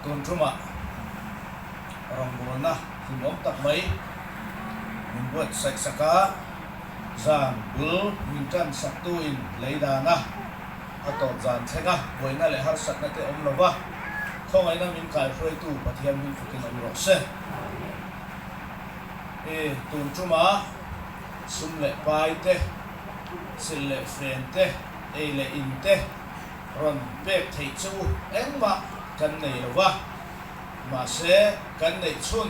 Tun tumah rawngbawlna hlimawm tak mai min buatsaih sak a, zan bul min tan saktuin lei dana a tawp zan thleng a, buaina leh harsatna te awm lova khawngaihna min kaihruaitu Pathian hming fakin awm rawh se. I tun tumah sum leh pai te, silh leh fen te, ei leh in te rawn pek theih chu engmah kan nei lo va, mahse kan neih chhun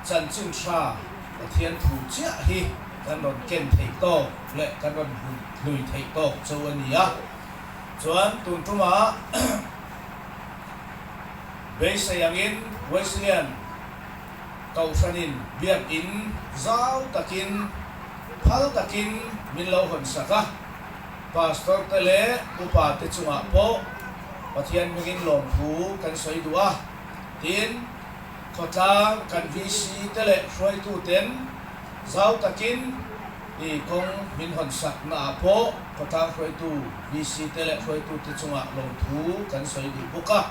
chanchin tha Pathian thu chiah hi kan rawn ken theih tawk leh kan rawn hlui theih tawk chu a ni a. Chuan tun tumah beisei angin Wesleyan Kohhranin biakin zau takin phal takin min lo hawn sak a, Pastor te leh upa te chungah pawh Pathian hmingin lawmthu kan sawi duh a, tin, khawtlang kan VC te leh hruaitu ten zau takin i kawng min hawn sak naah pawh khawtlang hruaitu VC te leh hruaitu te chungah lawmthu kan sawi duh bawk a.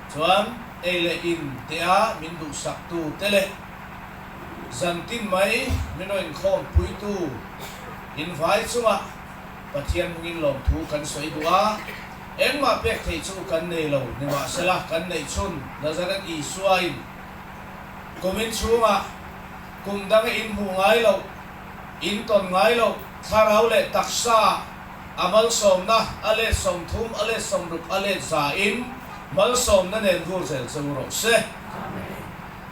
Chuan ei leh in tea min duhsaktu te leh zantin mai min rawn inkhawmpuitu invai chungah Pathian hmingin lawmthu kan sawi duh a, engmah pek theih chu kan nei lo. Nimahsela, kan neih chhun Nazareth Isuain kumin chhungah kum danga in hmuh ngai loh, in tawn ngai loh thlarau leh taksa a malsawmna a let 30, a let 60, a let 100 in malsawmna nen vur zel che u rawh se.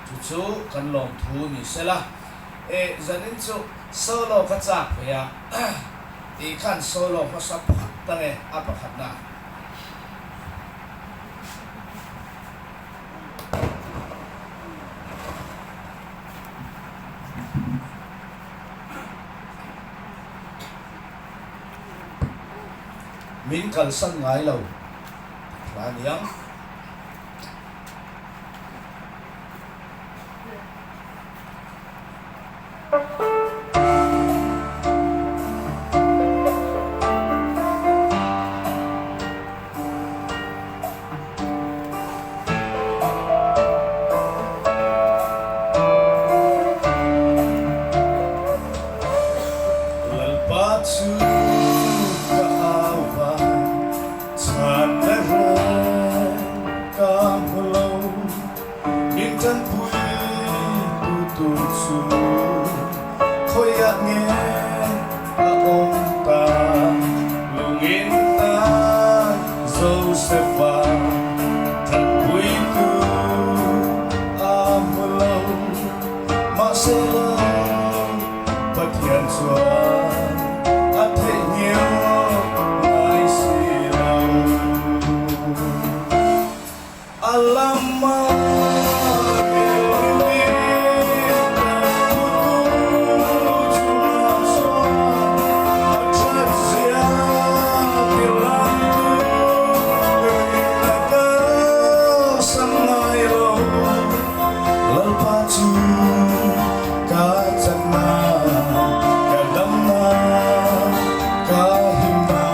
Chu chu kan lawmthu ni sela. E, zanin chu solo ka chak ve a, tih khan solo hmasa phawt ta nge a pakhatna. Min kalsan ngai lo hla niang. Lalpa chu ka au va, chhan le reng ka hmu lo. Min tanpui tu tur chu khawiah nge a awm ta? Lungin tan Joseph-a tanpui tu a hmu lo. Mahse lo Pathian chuan a theihnghilh ngai si lo. A lama rilruin kan putu chungah chuan a that zia tilantu rin a kalsan ngai lo. Lalpa chu ka chakna, ka damna, ka himna,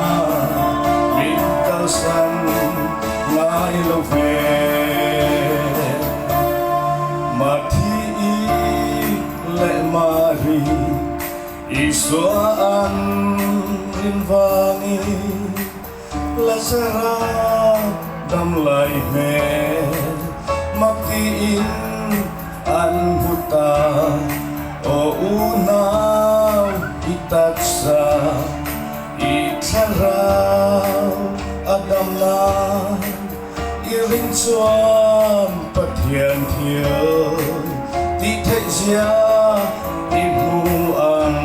min kalsan Ngai lo ve Mathi leh Mari Isua an rin vangin Lazara dam lai hmel mak tiin an hmu ta Aw unau i taksa I thlarau a dam lai i ring chuan Pathian thil tih theih zia i hmu ang.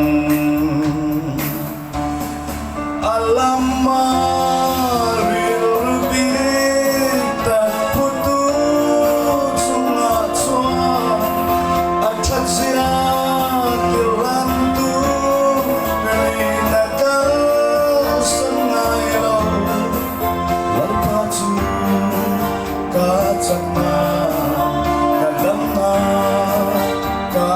A lama rilru bik tak phutu chungah chuan a that zia Tilantu rin a kalsan ngai lo. Lalpa chu ka chakna, ka damna, ka.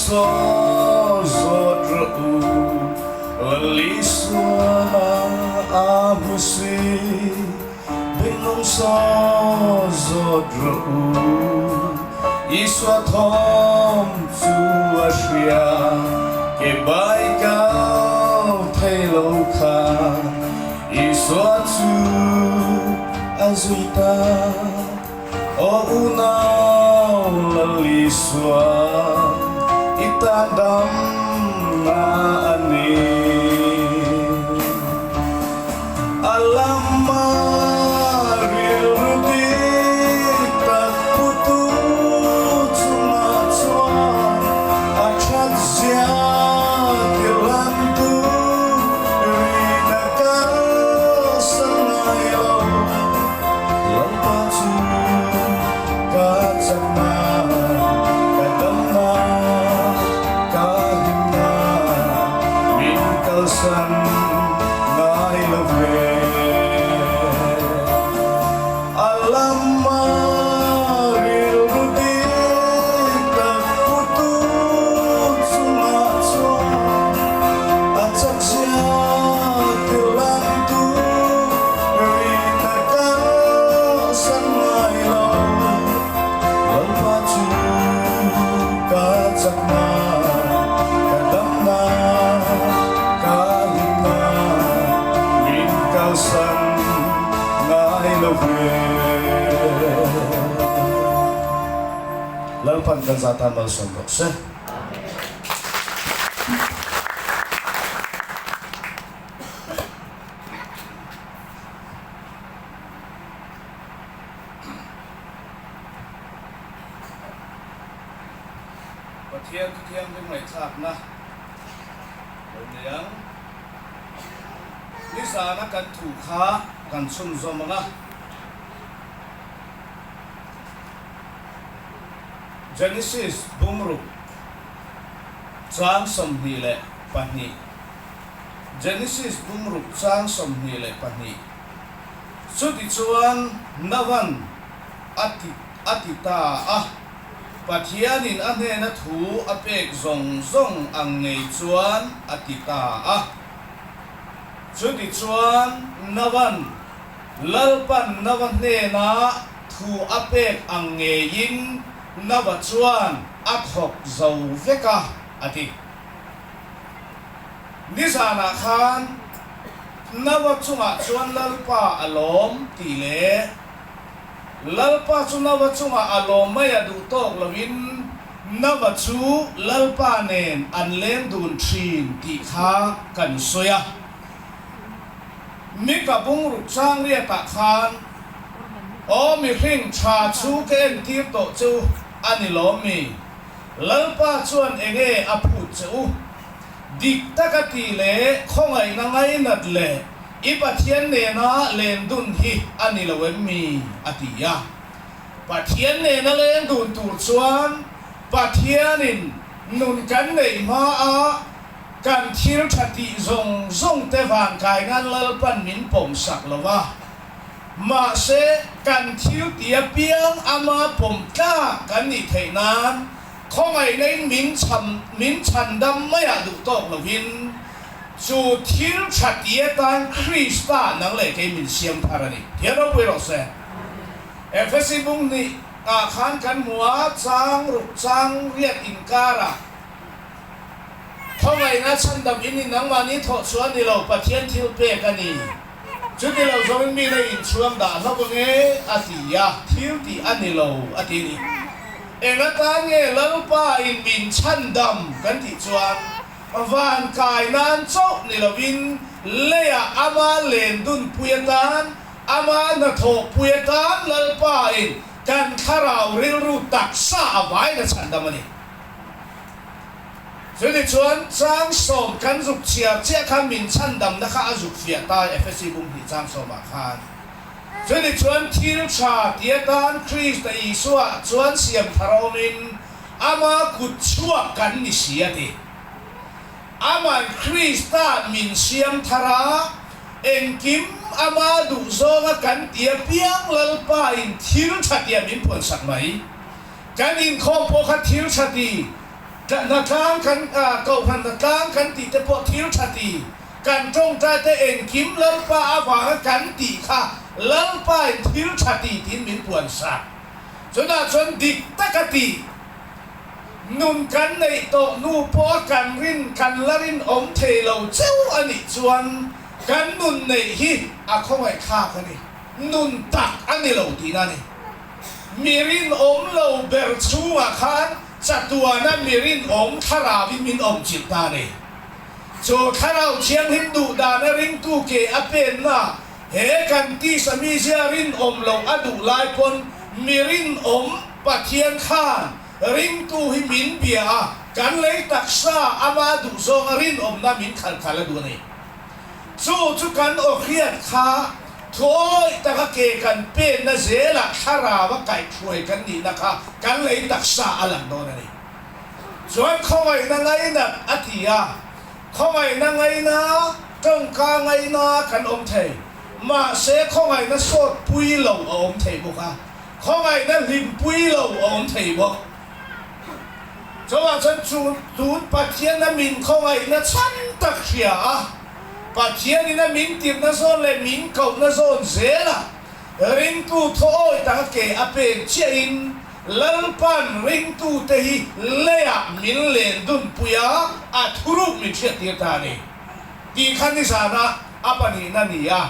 saw zawt rawh u, Lal Isua a hmu si. Beng saw zawt rawh u, Isua thawm chu a hria, ke bai kal thei lo kha, Isua chu a zui ta. Aw unau Lal Isua, i tan damna a ni. A lama rilru dik tak putu chungah chuan a that zia tirhlantu rina kalsan ngai lo. Lalpa chu ka chakna, ka damna, ka hlimna, min kalsan ngai lo ve. A lama rilru dik tak putu chungah chuan a chakzia tirhlantu Rina kalsan ngai lo, Lalpa chu ka chakna, ka damna, ka hlimna, min kalsan ngai lo ve. Lalpan kan zah tan malsawm rawh se. Pathian thu thianghlim ngaihthlakna lo nei ang. Nizana kan thu kha kan chhunzawm ang a. Genesis bungruk chang 22. Genesis bungruk chang 22. Chutichuan Navan a ti a ti ta a, Pathianin a hnena thu a pek zawng zawng ang ngei chuan a ti ta a. Chutichuan Navan, Lalpan Nava hnena thu a pek ang ngeiin Nava chuan a thawk zo vek a, a ti. Nizanah khan Nava chungah chuan Lalpa a lawm tih leh Lalpa chu Nava chungah a lawm mai a duh tawk loin Nava chu Lalpa nen an leng dun thin tih kha kan sawi a. Mika bungruk chang riatah khan, Aw mihring tha chu ka entir tawh che u a ni lawm mi? Lalpa chuan enge a phut che u? Dik taka tih leh khawngaihna ngainat leh i Pathian nena len dun hi a ni lo em mi? a ti a. Pathian nena leng dun tur chuan Pathianin nun kan neih hmaa kan thil tha tih zawng zawng te van kai nan Lalpan min pawm sak lo va. Mahse, kan thil ti apiang ama pawm tlak kan nih theih nan khawngaihna in min chham min chhandam maiah duh tawk lovin chu thil tha ti atan Krista nang leh kei min siam thar a ni. Thian ropui rawh se. Efesi bung hnih ah khan kan hmu a, chang ruk chang riat inkarah khawngaihna chhandam in ni nangmahni thawh chhuah a ni lo, Pathian thil pek a ni. Chuti lo zawngin mi la inchhuang dah hlauh ang e, a ti a, thil tih a ni lo, a ti a ni. Eng atan nge Lalpa in min chhandam kan tih chuan van kai nan chauh ni lovin leiah ama len dunpui atan, ama hnathawhpui atan Lalpa in kan thlarau rilru taksa a vain a chhandam a ni. Chuni chuan chang sawm kan zuk chhiar chiah khan min chhandamna kha a zuk fiah ta Efesi bum hnih chang sawmah khan. Chuni chuan thil tha ti atan Krista Isua chuan siam thar awmin ama kut chhuak kan ni si a ti. Aman Krista min siam thar a, engkim ama duh zawnga kan ti apiang Lalpa in thil tha tia min puansak mai. Kan inkhawm pawh kha thil tha ti. Hnatlang kan, Kohhran hnatlang kan tih te pawh thil tha ti, kan tawngtai te engkim Lalpa avanga kan tih kha Lalpa in thil tha ti tiin min puan sak. Chutah chuan dik taka tih nun kan neih tawh hnu pawha kan rin kan la rinawm thei lo cheu a nih chuan kan nun neih hi a khawngaihthlak a ni, nun tak a ni lo tihna a ni. Mi rinawm lo ber chhungah khan chatuana mi rinawm thlarauin min awm chilh ta a ni. Chu thlarau thianghlim duh dana ringtu ke a penna he kan tisa mizia rinawm loh a duh lai pawn mi rinawm Pathian khan ringtu hi min bia a, kan lei taksa ama duhzawnga rinawmna min khalh khalh a duh a ni. Chu chu kan aw hriat kha thuawih taka ke kan penna zelah thlarau a kaihhruai kan nihna kha kan lei taksa a lang dawn a ni. Chuan khawngaihna ngainat a ti a, khawngaihna ngaina, tawngka ngaina kan awm thei, mahse khawngaihna sawtpui lo a awm thei bawk a, khawngaihna hlimpui lo a awm thei bawk. Chuvang chuan chu tun Pathiana min khawngaihna chhan tak hria a, Pathianin a min tirhna zawn leh min kohna zawn zela ringtu thaw awi taka ke a pek chiahin Lalpan ringtute hi leiah min len dunpui a, a thuruk min hriattir ta a ni. Tih kha nizana a pahnihna ni a,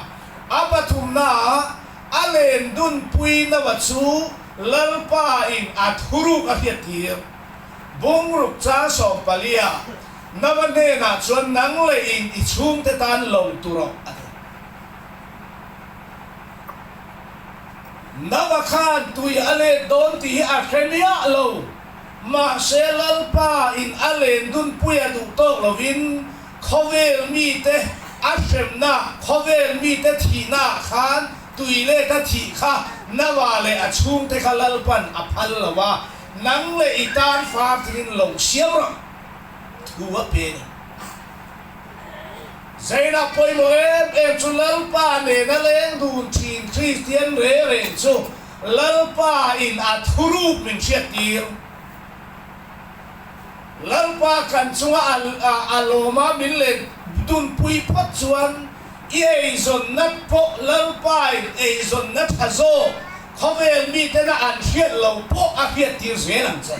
a pathumnaah a len dunpui nawa chu Lalpa in a thuruk a hriattir. Bungruk chang sawmpalia Nava hnenah chuan nang leh in i chhungte tan lo tu rawh a ti. Nava khan tui a let dawn tih hi a hre miah lo. Mahse Lalpa in a len dunpui a duh tawk lovin khawvel mite a hremna, khawvel mite thihna ah khan Tui let a thih kha Nava leh a chhungte kha Lalpan a phal lo a, nang leh i tan far thingin lo siam rawh thu a pe a ni. Zainah pawimawh em em chu Lalpa nena leng dun thin Kristian re reng chu Lalpa in a thuruk min hriattir. Lalpa kan chunga a lawma min len dunpui phawt chuan i eizawnna pawh Lalpain eizawnna tha zawk khawvel mitena an hriat loh pawh a hriattir zel ang che.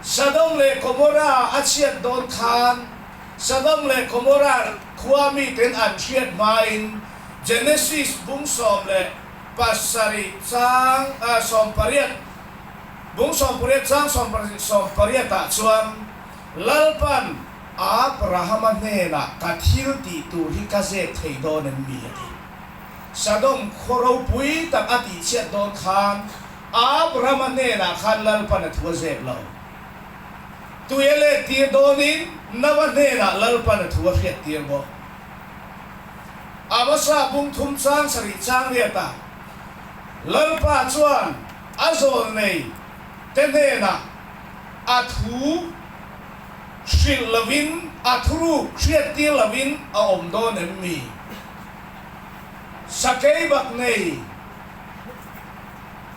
Sodom leh Gomorrah a chhiat dawn khan Sodom leh Gomorrah khua miten an hriat hmain Genesis bung 17 chang 18 Bung 18 chang 18 ah chuan Lalpan Abrahama hnenah ka thil tih tur hi ka zep thei dawn em mi a ti. Sodom khaw ropui tak a tihchhiat dawn khan Abrahama hnenah khan Lalpan a thu a zep lo. Tui a let tir dawnin Noah hnenah Lalpan a thu a hriat tir bawk. Amasa bung thum chang sarih chang riatah Lalpa chuan a zawl nei te hnenah a thu hrilh lovin, a thuruk hriattir lovin a awm dawn em mi? Sakei bak nei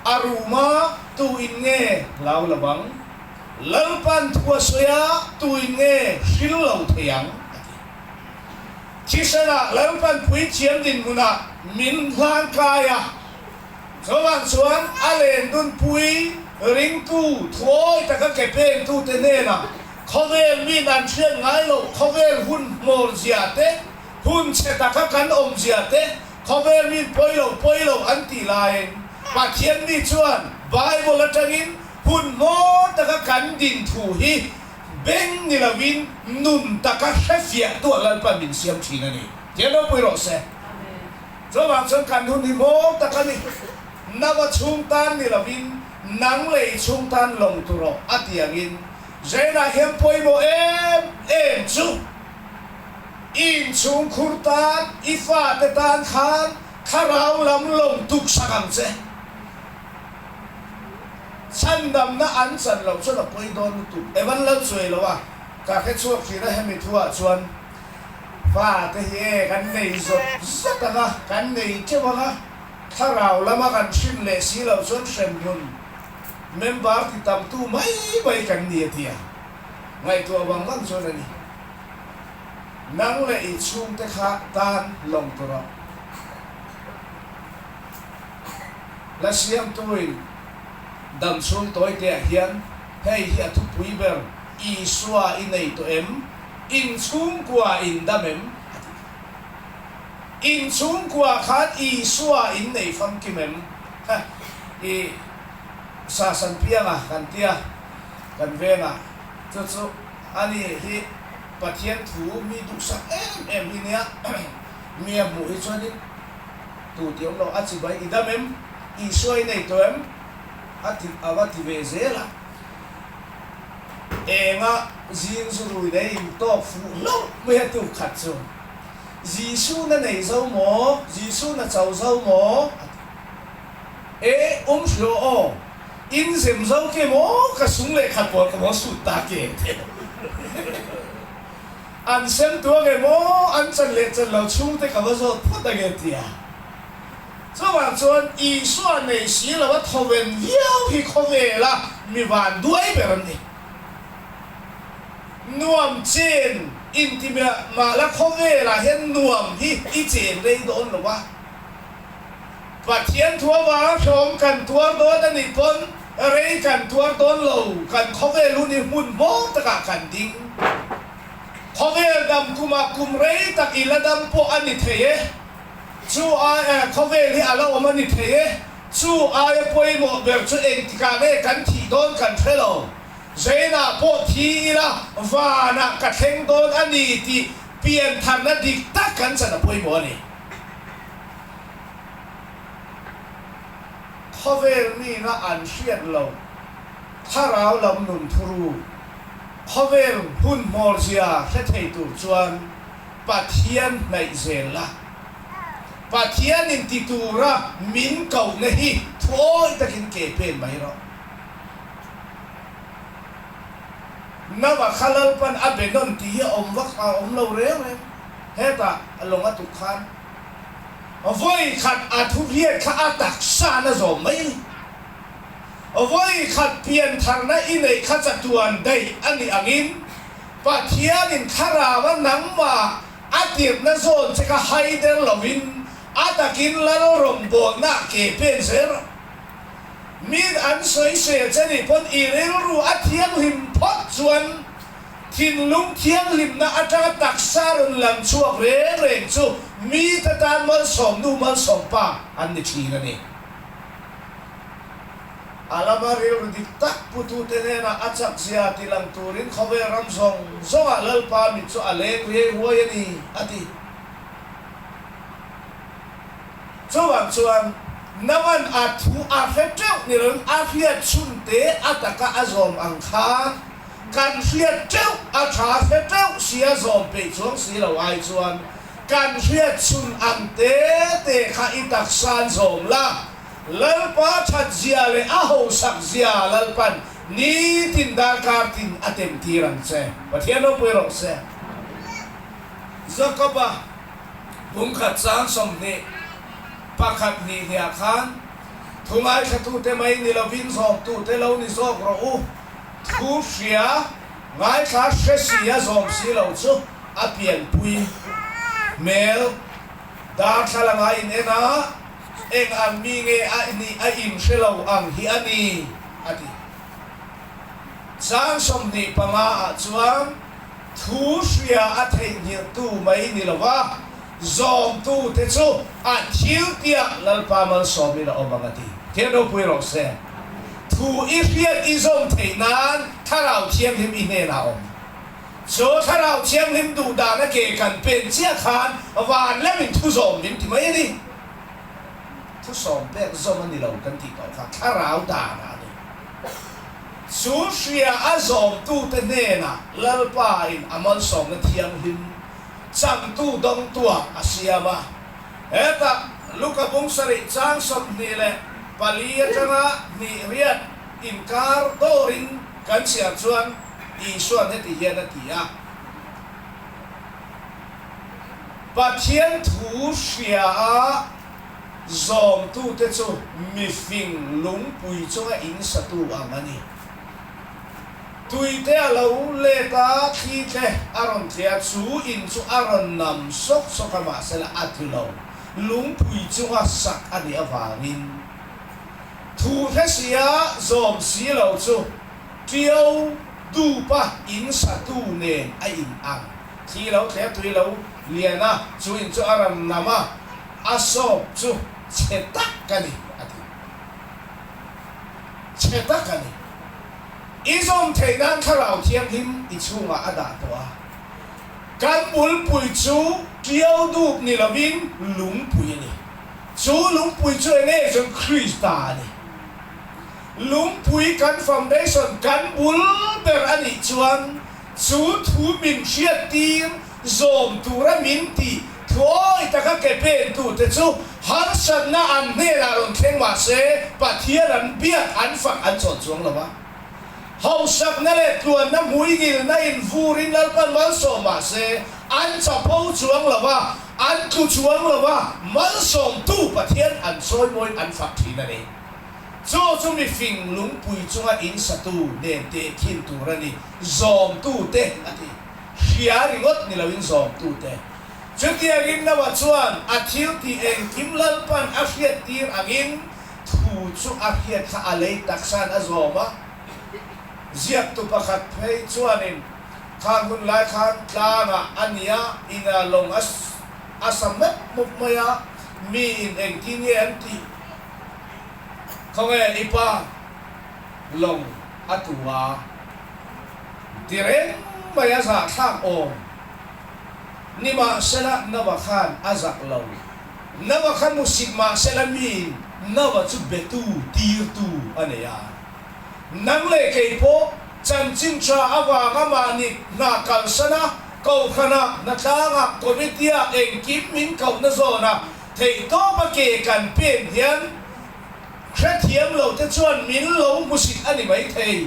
a ruma tu in nge hlau lo ang? Lalpan thu a sawi a, tu in nge hril lo thei ang? a ti. Thisenah Lalpan puithiam dinhmunah min hlan kai a, chuvang chuan a len dunpui ringtu thuawi taka ke pengtute hnenah khawvel min an hriat ngai loh khawvel hun hmawr zia te, hun chhe taka kan awm zia te, khawvel min pawi lo pawi lo an tih laiin Pathian mi chuan Bible atangin hun hmawr taka kan din thu hi Beng ni lovin nun taka hrefiah tuah Lalpan min siam thin a ni. Tiang ropui rawh se. Chuvang chuan kan hun hi maw tak a ni. Nava chhung tan ni lovin nang lei chhung tan lawng tu rawh a ti angin Zainah hian pawimawh em em chu i inchhung khur tan, i fate tan khan thlarau lam lawng tuksak ang che. Chhandamna an chan loh chuan a pawi dawn lutuk. Evan lal chuai lo a, ka hre chhuak thin a hemi thu ah chuan fa te hi e kan nei zawt zawt ang a, kan nei teuh ang a, thlarau lama kan hrim leh si loh chuan hremhmun. Member ti tamtu mai mai kan ni a ti a, ngaihtuah vang vang chuan a ni. Nang leh i chhungte kha tan lawng tur rawh. La siamtuin dam chhung tawiteah hian hei hi a thupui ber, Isua i nei tawh em? In chhungkua in dam em? a ti. In chhungkua khan Isua in nei famkim em? Ha, i Sasan pianga kan tia kan vengah chu chu a ni hi Pathian thu mi duhsak em em hi nia mi a hmuh hi chuanin tu tih awm lo a chibai i dam em? Isua i nei tawh em? A ti a va ti ve zel a. Enga zing zu rui nei in tawk fuh hlauh mai a tuk khat chu Jisu na nei zo maw? Jisu na cho zo maw? A ti. E, um hriaw aw, in zem zo ke maw ka sung leh khat pawl ka maw sut ta ke te. An sem tu ange maw an chan leh chan lo chhungte ka va zawt phawt ange tia. Chuvang chuan Isua nei si lo a thawven viau hi khawvela mi van duai ber an ni. Nuam chen inti mah la khawvelah hian nuam hi i chen rei dawn lo a. Pathian thu avanga hlawm kan tuar dawn a nih pawn rei kan tuar dawn lo, kan khawvel hun hi hmun hmawr takah kan ding. Khawvel dam kumah kum rei tak i la dam pawh a ni thei e, chu ai khawvel hi a la awm a ni thei e, chu aia pawimawh ber chu engtikah nge kan thih dawn kan hre lo. Zainah pawh thi ila vanah ka thleng dawn a ni tih piantharna dik tak kan chan a pawimawh a ni. Khawvel mina an hriat lo thlarau lam nun thuru khawvel hun hmawrzia hre thei tur chuan Pathian hnaih zel la. Pathian in ti tura min kohna hi thuawi takin ke pen mai rawh. Nava kha Lalpan a be nawn tih hi a awm vak a awm lo reng reng. Hetah lawng a tuk khan vawi khat a thu hriat kha a taksa na zawm mai a ni. Vawi khat piantharna i neih kha chatuan daih a nih angin Pathianin thlarau a nangmah a tirhna zawn che kha hai der lovin a takin lal rawngbawlnaah ke pen zel rawh. Min an sawisel che nih pawn i rilru a thianghlim phawt chuan Thinlung thianghlimna atanga taksa rawn lang chhuak reng reng chu mite tan malsawm nu malsawm pa an ni thin a ni. A lama rilru dik tak putute hnenah a chakzia ti lang turin khawvel ram zawng zawngah Lalpa mit chu a leng riai ruai a ni, a ti. Chuvang chuan Naman a thu a hre teuh ni loin a hriat chhunte a taka a zawm ang khan Kan hriat teuh a tha hre teuh si a zawm peih chuang si lo ai chuan kan hriat chhun ang te te kha i taksan zawm la, Lalpa that zia leh a hosak zia Lalpan nitin darkar tin a tem tir ang che. Pathian ropui rawh se. Jakoba bungkhat chang 21 hnih hniah khan thu ngaithlatute mai ni lovin zawmtute lo ni zawk rawh u. Thu hria, ngaithla hre si a zawm si lo chu a pianpui hmel. Darthlalang a in en a, eng ang mi nge a nih a in hre lo ang hi a ni, a ti. Chang 25 ah chuan thu hria a theihnghilhtu mai ni lo va, Zawmtute chu a thil tiah Lalpa malsawmin a awm ang a ti. Thian ropui rawh se. Thu i hriat i zawm theih nan Thlarau Thianghlim i hnenah a awm. Chu Thlarau Thianghlim duh dana ke kan pen chiah khan van lamin thu zawm min ti mai a ni. Thu sawm pek zawm a ni lo kan tih tawh kha Thlarau danah a ni. Chu hria a zawmtute hnenah Lalpa in a malsawmna thianghlim Changtu dawngtuah a siam a. Hetah Luka bung sarih chang 24 atanga hnih riat inkar dawrin kan chhiar chuan Isua'n heti hian a ti a, Pathian thu hria a. Zawmtute chu mifing lungpui chunga in satu ang a ni. Tuite a lo let a, thli te a rawn tlia, chu in chu a rawn nam sawk sawk a, mahsela a tlu lo. Lungpui chunga sak a nih avangin thu hre sia zawm si lo chu Ṭiau dupa in satu nen a in ang. Thli lo thle tui lo lian a, chu in chu a rawn nam a, a sawp chu chhe tak a ni, a ti. Chhe tak a ni. I zawm theih nan Thlarau Thianghlim i chhungah a dah tawh a. Kan bulpui chu ṭiau dup ni lovin lungpui a ni. Chu lungpui chu eng nge chuan Krista a ni. Lungpui kan foundation kan bul ber a nih chuan chu thu min hriattir zawm tura min tih thuawi taka ke pentute chu harsatna an hnenah rawn thleng mah se Pathian an biak an fak an chawn chuang lo a. Hausakna leh tluanna hmuingilna invurin Lalpan malsawm mah se an chapo chuang lo a, an tlu chuang lo a, malsawmtu Pathian an chawimawiin an fak thin a ni. Chu chu mifing lungpui chunga in satu nen tehkhin tur a ni, zawmtute a ti. Hria ringawt ni loin zawmtute. Chutiangin Noah chuan a thil tih engkim Lalpan a hriattir angin thu chu a hriat kha a lei taksain a zawm a. Ziaktu pakhat phei chuanin khang hun lai khan tlangah a nia ina lawng a sa mawp mawp mai a, miin engtin nge an tih? Khawnge i pa lawng a tu a? Ti reng mai a zahthlak awm. Nimahsela Noah khan a zak lo. Noah kha musik mahsela miin Noah chu betu, tirtu a nei a. Nang leh kei pawh chanchin tha avanga mahni hna kalsan a, kohhranah, hnatlangah, committee-ah engkim min kohna zawna Theihtawpa ke kan pen hian hrethiam lo te chuan min lo hmusit a ni maithei.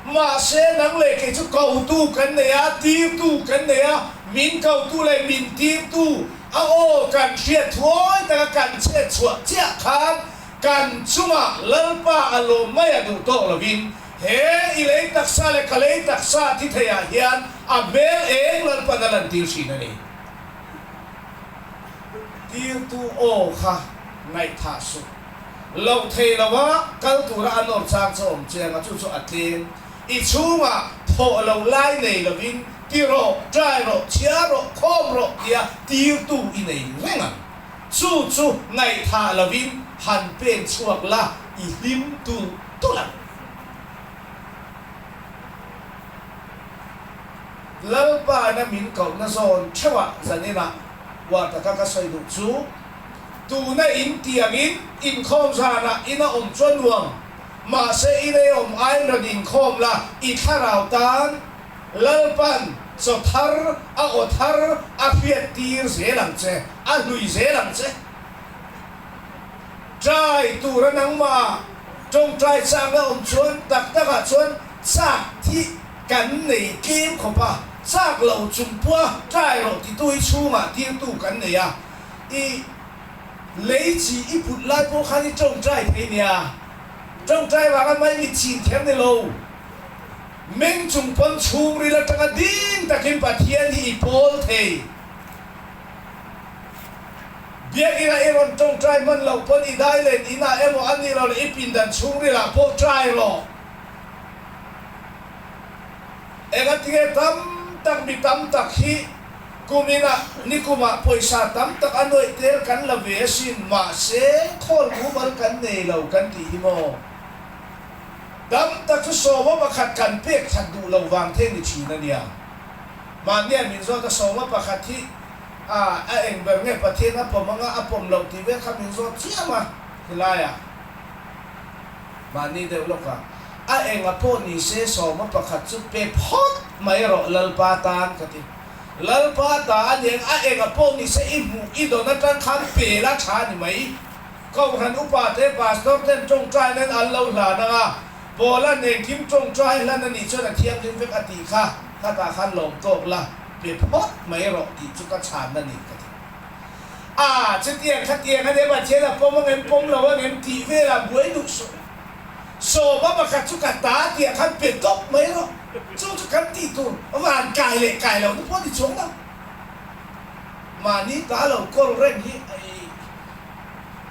Mahse, nang leh kei chu kotu kan nei a, tirtu kan nei a, min kotu leh min tirtu a aw kan hriat thuawi taka kan chhet chhuah chiah khan kan chungah Lalpa a lawm mai a duh tawk lovin he i lei taksa leh ka lei taksa thi theiah hian a hmel eng Lalpan a lantir thin a ni. Tirtu aw kha ngaihthah suh. Loh thei lova kal tura a nawr chang chu awm chiang a, chu chu a tlem. I chhungah thawh lo lai nei lovin ti rawh, try rawh, chhiar rawh, khawm rawh tia tirtu i nei reng ang. Chu chu ngaihthah lovin han pen chhuak la, i hlim tulh tulh ang. Lalpaina min kohna zawn theuhah zaninah uar taka ka sawi duh chu, tuna in tiangin inkhawm zanah ina awm chuan nuam, mahse i lei awm aiin rawn inkhawm la, i thlarau tan Lalpan chaw thar, a aw thar a hriat tir zel ang che, a hlui zel ang che. Trai tura nangmah tawngtai chakna awm chuan tak takah chuan chak thih Kan nei tlem khawp a, chak lo chung pawha try rawh titu hi chhungah tirtu kan nei a, i lei chi i put lai pawh khan i tawngtai thei nia, tawngtai vanga mai mit chin kher ni lo, meng chung pawn chhungril atanga ding takin Pathian hi i pawl thei. Biakina i rawn tawngtai hman loh pawn i dailen inah emaw a nih loh leh i pindan chhungrilah pawh try rawh. Engatinge tam tak mi tam tak hi kuminah nikumah pawisa tam tak a nuaih tel kan la ve asin, mahse khawl mumal kan nei lo kan tih hi maw? Tam tak chu sawma pakhat kan pek that duh lo vang thei ni thin a nia. Mahnian min zawt a sawma pakhat hi a a eng ber nge Pathian a pawm anga a pawm loh tih vel kha min zawt chiam a khilaiah. Mahni deuh lawk a, a enga pawh ni se sawma pakhat chu pe phawt mai rawh Lalpa tan ka ti. Lalpa ta a niang a enga pawh ni se i hmuh i dawn atang khan pe la tha ni mai. Kohhran upa te pastor ten tawngtai nan an lo hlan ang a, Paula'n engkim tawngtai hlan a nih chuan a thianghlim vek a tih kha, khatah khan lawm tawk la, pe phawt mai rawh tih chu ka chhanna ni ka ti. A, chutiang khatiang a nia Pathian a pawm ang em, pawm lo ang em tih velah buai duh suh. Sawma pakhat chu ka ta tih ah khan pe tawp mai rawh. Chu chu kan tih tur van kai leh kai lo te pawh a ni chuang lo. Mahni ta lo kawl reng hi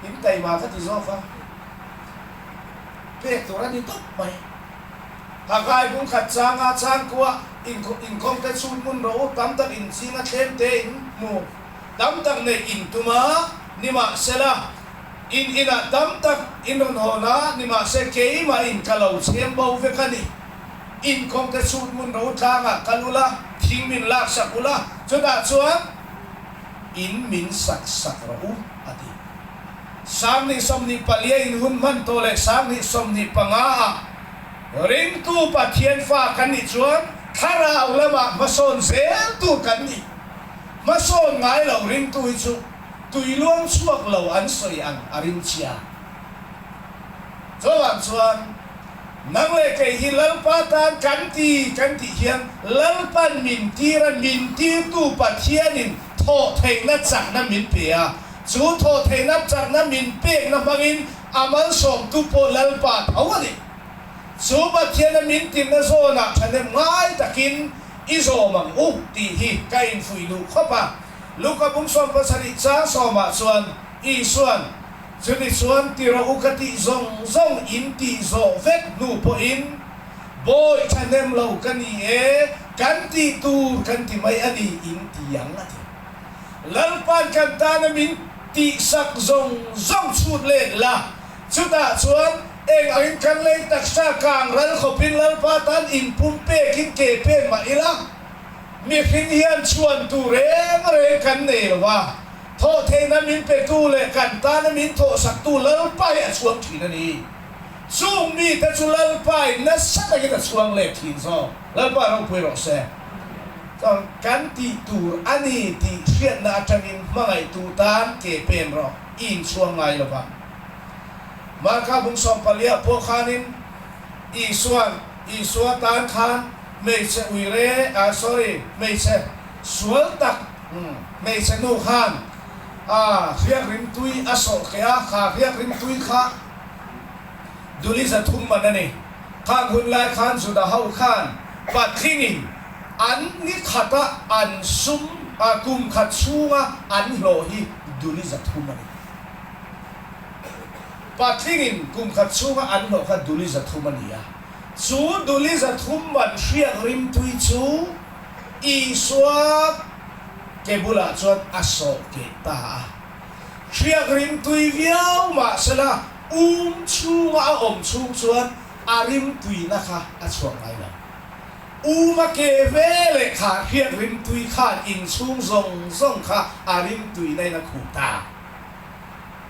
in taima ka ti zawk a, pek tur a ni tawp mai. Hagai bung khat changa changkua inkhawm te chhut hmun rawh u, tam tak inching a thlem te in hmu tam tak neih in tum a, nimahsela in inah tam tak in rawn hawn a, nimahse keimah in ka lo chhem bo vek a ni. Inkhawm te chhut hmun rawh u, tlangah kal ula, thing min laksak ula, chutah chuan in min sak sak rawh u, a ti. 2024 in hun hman tawh leh 2025 ah ringtu Pathian fa kan nih chuan thlarau lamah hmasawn zel tur kan ni. Hmasawn ngai lo ringtu hi chu tui luang chhuak lo an sawi ang a ringchhia. Chuvang chuan Nang leh kei hi Lalpa tan kan ti kan tih hian Lalpan min tir a, min tirtu Pathianin thawh theihna chakna min pe a, chu thawh theihna chakna min pekna hmangin a malsawmtu pawh Lalpa tho a ni. Chu Pathiana min tirna zawnah thahnem ngai takin i zawm ang u tih hi ka infuih duh khawp a. Luka bung 17 chang sawmah chuan Isuan, Chumi chuan ti rawh u ka tih zawng zawng in tih zawh vek hnu pawhin bawi thahnem lo ka ni e, kan tih tur kan ti mai a ni in ti ang a ti. Lalpa'n kan tana min tihsak zawng zawng chhut let la, chutah chuan eng angin kan lei taksa kang ral khawpin Lalpa tan inpum pekin ke pen mah ila, mihring hian chhuan tur reng reng kan nei lo va. Thawh theihna min petu leh kan tana min thawhsaktu Lalpa hi a chhuang thin a ni. Chung mite chu Lalpa in nasa takin a chhuang leh thin zawk. Lalpa ropui rawh se. Chuan kan tih tur a ni tih hriatna atangin hmangaihtu tan ke pen rawh i inchhuang ngai lo va. Marka bung sawmpaliah pawh khanin Isuan Isua tan khan hmeichhe uire, ah sorry, hmeichhe sual tak, Hmeichhe nu khan a hriak rimtui a sawh keh a, kha hriak rimtui kha duli 300 man a ni. Khang hun lai khan Juda ho khan patlingin an ni khata an sum a kum khat chhunga an hlawh hi duli 300 a ni. Patlingin kum khat chhunga an hlawh kha duli 300 a ni a, chu duli 300 man hriak rimtui chu Isua ke bulah chuan a sawh keh ta a. Hriak rimtui viau mahsela um chhunga a awm chhung chuan a rimtuina kha a chhuak ngai lo. Um a keh ve leh kha hriak rimtui khan inchhung zawng zawng kha a rimtuina in a khuh ta.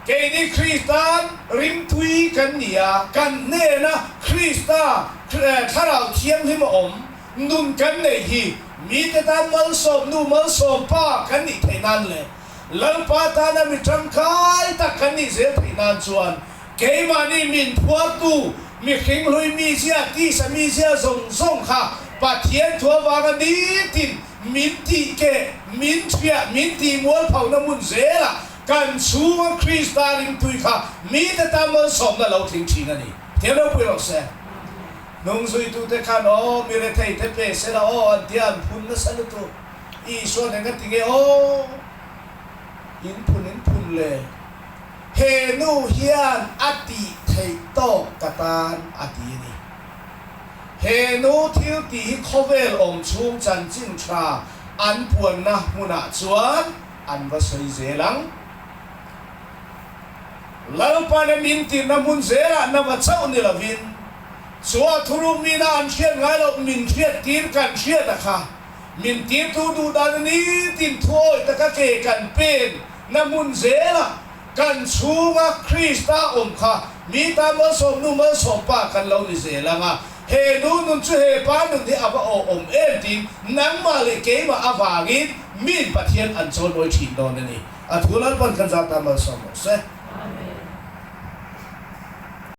Keini Kristan rimtui kan ni a, kan hnena Krista Thlarau Thianghlim a awm. Nun kan neih hi mite tan malsawm nu malsawm pa kan nih theih nan leh Lalpa tana mi tangkai tak kan nih zel theih nan chuan keimahni min phuartu mihring hlui mizia tisa mizia zawng zawng kha Pathian thu avanga nitin min tih keh min thiah min tih mualphohna hmun zelah kan chhunga Krista ringtui kha mite tan malsawmna lo tling thin a ni. Thiam ropui rawh se. Hnungzuitute khan aw mi rethei te pe sela aw an tia an phun nasa lutuk. Isuan eng a ti nge aw in phun in phun le. He nu hian a tih theih tawk ka tan a ti a ni. He nu thil tih hi khawvel awm chhung chanchin tha an puanna hmunah chuan an va sawi zel ang. Lalpan a min tirna hmun zelah na va chauh ni lovin, chu a thuruk mina an hriat ngai loh min hriat tir kan hriat a kha. Min tirtu duh dan a nitin thuawi taka ke kan pen na hmun zelah kan chhunga Krista awm kha mi tan malsawm nu malsawm pa kan lo ni zel ang a, he nu nun chu he pa nun hi a va awhawm em tiin nangmah leh keimah avangin min Pathian an chawimawi thin dawn a ni. A thu Lalpan kan zat ta malsawm rawh se.